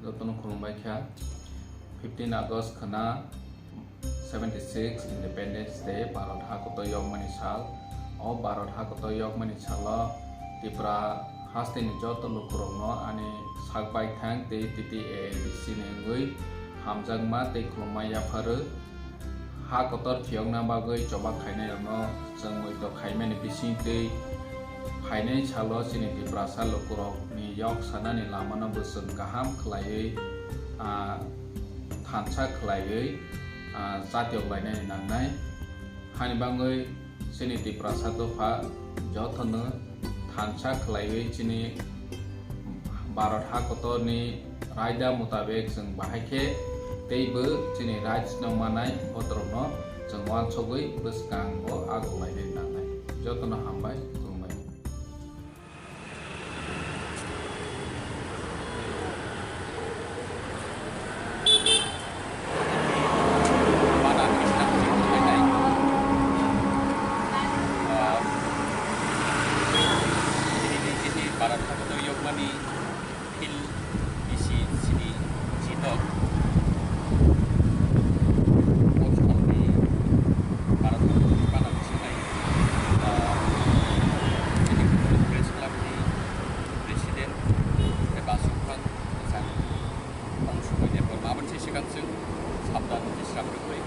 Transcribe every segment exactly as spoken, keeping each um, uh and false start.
Jotono khulumbai kha. Fifteen August khna seventy six Independence Day, Bharat ha kotor yokmani sal. O Bharat ha kotor yokmani salo Tripura hasteni joto lukurokno ani sak baithang tei T T A A D C ni wngwi hamjakma tei khulumma yapharwi. Ha kotor phiyokna bagwi choba khainairokno chwng muitok khaimani bisingtwi phainai salo chini Tiprasa lukurokni yok sanani lamano bo chwng kaham khlaiwi, ah, thansa khlaiwi, ah, chatiok lainani nangnai. Hani bagwi chini Tiprasa dopha jotono thansa khlaiwi chini Bharat ha kotorni raida mutabek chwng bahai khe teibo chini rights no manai botorokno chwng uansugwi bwskango agoklainai nangnai. Jotono hambai, khulumbai. Bana Krishna puja khlainai. Ah, chini, chini Bharat ha kotor yokmani field bisi chini chitok. O salni Bharat ha kotorni bana bisinai, ah, chini Press Club ni President eba Sukhang Bwsang tong sumai le borma aboni se swkang chwng sabdan tei srap rwgwi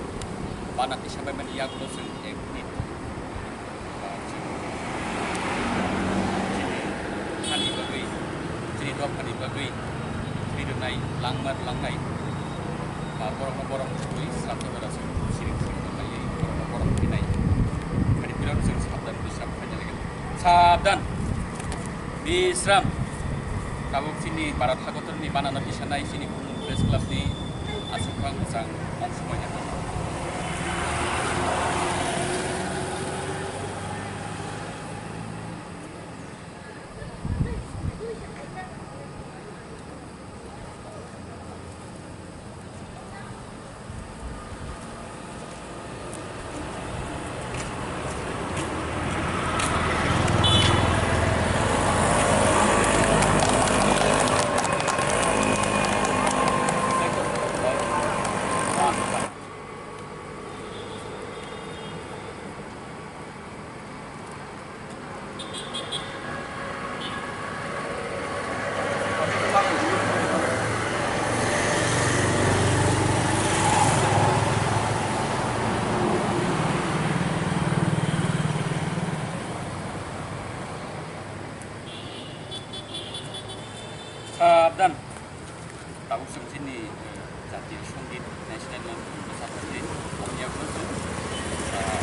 bana tisa bai mani yagulo chwng ek minute, ah, chwng chini hani bagwi, chini dophani bagwi, chini rwnai langma rwlangnai, ah, borokno borom rwgwi srapni bera chwng siring siring rwlaiwi borokno borom khainai. Hani birok chwng sabdan tei srap khaina lai. Sabdan! Bisram! Tabuk chini Bharat ha kotorni banano tisanai chini Press Club ni aswk phang bwsang tong sumai ya. Sabdan. Tabuk chwng chini, eh, jatiyo songit national anthem bwsajagwi, aboni yagulo chwng, ah,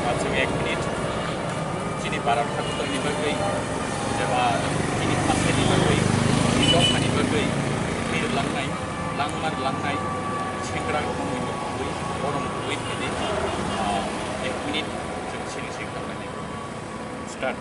Aswk ek minute. Chini Bharat ha kotorni bagwi, jeba chini phasaini bagwi, chini dophani bagwi, thwi rwlangnai, langma rwlangnai, sengra rokno mui rok kubui, borom kubui khainai, ah, ek minute chwng siring siring tonglainai. Start.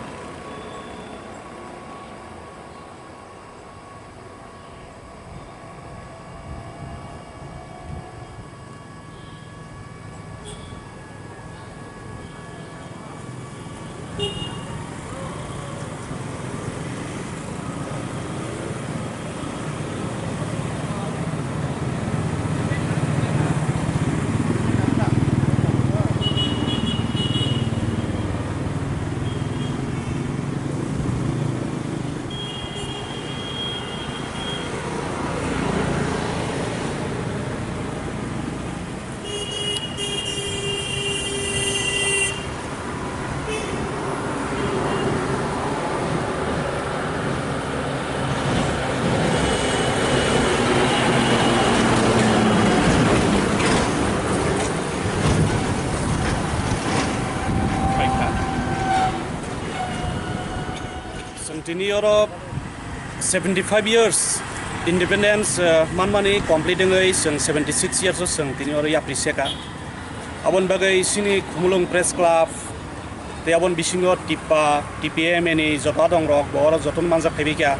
Tini oro seventy five years independence, uh, manmani complete wngwi chwng seventy six years o chwng tini oro yapri seka. Aboni bagwi chini Khumulwng Press Club tei aboni bisingo Tippa, T P M A ni joto adongrok bo oro jotono manjak phaibaikha.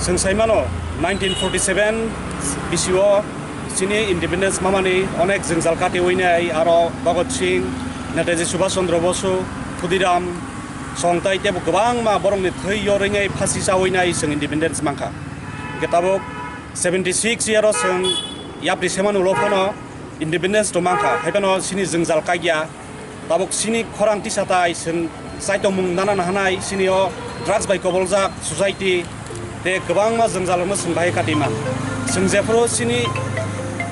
Chwng saimano nineteen forty seven bisio chini independence mamani onek jwngjal katiwi nai, aro Bhagat Singh, Netaji Subhash Chandra Bosu, Khudiram, Songtai tebo kwbangma borokni thwi yorwi nai phasi chawi nai chwng independence mankha. Hwnkhe tabuk seventy six year o chwng yapri semani ulo phano independence to mankha, hai phano chini jwngjal kaikya. Tabuk chini khorang tisa tai chwng chaitokmung nana nahanai chini o drugs bai koboljak society tei kwbangma jwngjalrokno chwng bahai katiman. Chwng jephuru chini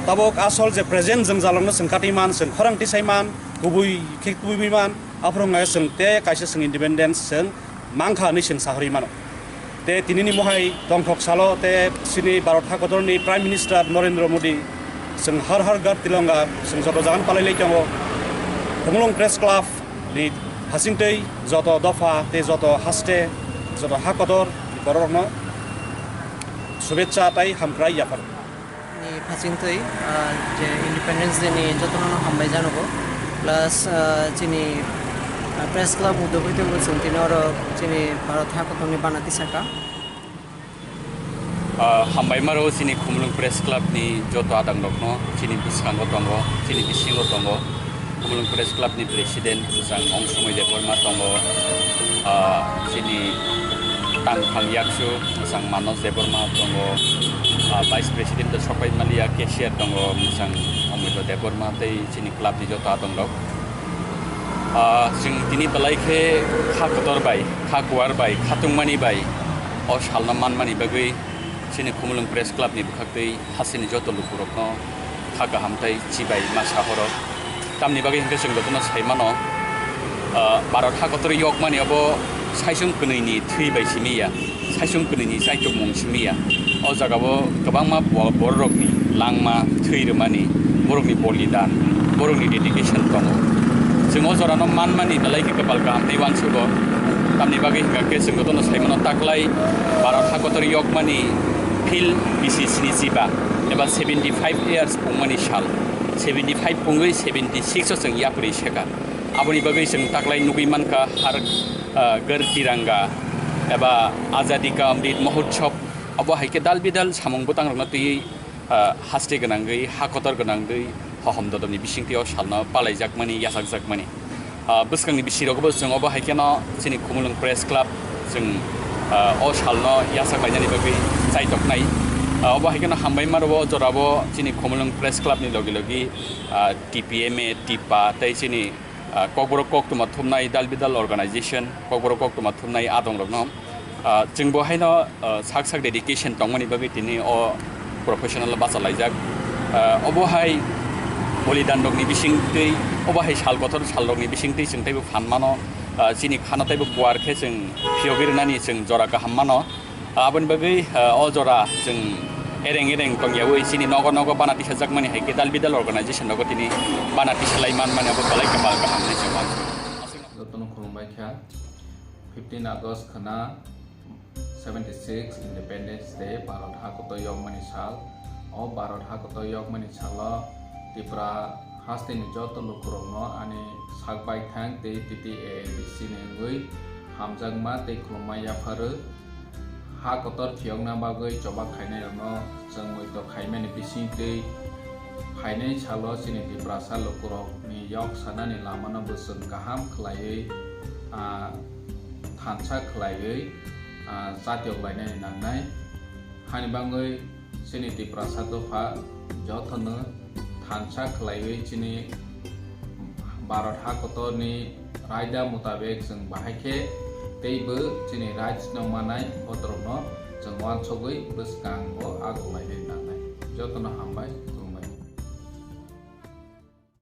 tabuk asol je present jwngjalrokno chwng katiman, chwng khorang tisaiman, kubui khe kubuiman. Aphuru wngkha chwng tei kaisa chwng independence chwng mankha hwnwi chwng sahorwi mano. Tei tinini mohai tongthok salo tei chini Bharat hakotorni Prime Minister Narendra Modi chwng Har Har Ghar Tiranga chwng joto jagano palailai tongo. Khumulwng Press Club ni hasingtwi joto dopha tei joto haste, joto hakotor ni bororokno shubechcha tei hamkrai yapharo. Ni phasingtwi, ah, je Independence Day ni jotono hambai janogo. Plus, ah, chini, ah, Press Club mudubui tei bo chwng tini oro chini Bharat hakotorni bana tisaka. Ah, hambai maro chini Khumulwng Press Club ni joto adang rokno, chini bwskango tongo, chini bisingo tongo. Khumulwng Press Club ni President bwsang Ongsomoi Debbarma tongo, ah, chini tangphang yaksu bwsang Manos Debbarma tongo, ah, Vice President to Sopai Malia, Cashier tongo bwsang Omoito Debbarma tei chini club ni joto adong rok. Ah, chwng tini belai khe kha kotor bai, kha kuar bai, kha tungmani bai o salno manmani bagwi chini Khumulwng Press Club ni bwkhaktwi hasteni joto lukurokno kha kaham tei chibai ma sahoro. Tamni bagwi hwnkhe chwng jotono sai mano, ah, Bharat hakotor yokmani obo saichung kwnwini thwi bai simi ya, saichung kwnwini chaitukmung simi ya. O jagao kwbangma bo-, bororokni langma thwi rwmani, borokni bolidan, borokni dedication tongo. Chwng o jorano manmani belai khe kwpal kaham tei uansugo. Tamni bagwi hwnkha khe chwng jotono sai mano taklai Bharat hakotor yokmani phil bisi sni chiba eba seventy five years pungmani sal, seventy five pungwi seventy six o chwng yapri seka. Aboni bagwi chwng taklai nugwi mankha Har, ah, Ghar Tiranga eba Azadi Ka Amrit Mahotsav. Abo hai khe dal bidal samung bwtangrokno twiwi, ah, haste gwnangwi, ha kotor gwnangwi, hohom dodomni bisingtwi o salno palaijakmani, yachakjakmani. Ah, bwskangni bisirogobo chwng obo hai kheno chini Khumulwng Press Club chwng, ah, o salno yachak lainani bagwi chaitoknai. Ah, obo hai kheno hambai maro o jorabo chini Khumulwng Press Club ni logi logi, ah, T P M A, Tippa tei chini, ah, Kokborok koktwma thumnai dal bidal organization, Kokborok koktwma thumnai adongrokno, ah, chwng bo haino, ah, sak sak dedication tongmani bagwi tini o professional bacha laijak. Ah, obo hai bolidan rokni bisingtwi, obo hai sal kotor sal rokni bisingtwi chwng teibo phan mano, ah, chini khano teibo kuar khe chwng phiyogwi rwnani chwng jora kaham mano. Aboni bagwi, ah, o jora chwng ereng ereng tongyawi chini nogo nogo bana tisajakmani hai khe dal bidal organization rogo tini bana tisalai manmani abo belai khe bal kaham hinwi chwng uansukha. Jotono khulumbai kha. Fifteen August khna seventy six Independence Day, Bharat hakotor yokmani sal. O Bharat hakotor yokmani salo Tripura hasteni joto lukurokno ani sak baithang tei T T A A D C ni wngwi hamjakma tei khulumma yapharwi. Ha kotor phiyokna bagwi choba khainairokno chwng muitok khaimani bisingtwi phainai salo chini Tiprasa lukurokni yok sanani lamano bo chwng kaham khlaiwi, ah, thansa khlaiwi, ah, chatiok lainani nangnai. Hani bagwi chini Tiprasa dopha jotono thansa khlaiwi chini Bharat hakotorni raida mutabek chwng bahai khe teibo chini rights no manai botorokno chwng uansugwi bwskango agok lainai nangnai. Jotono hambai.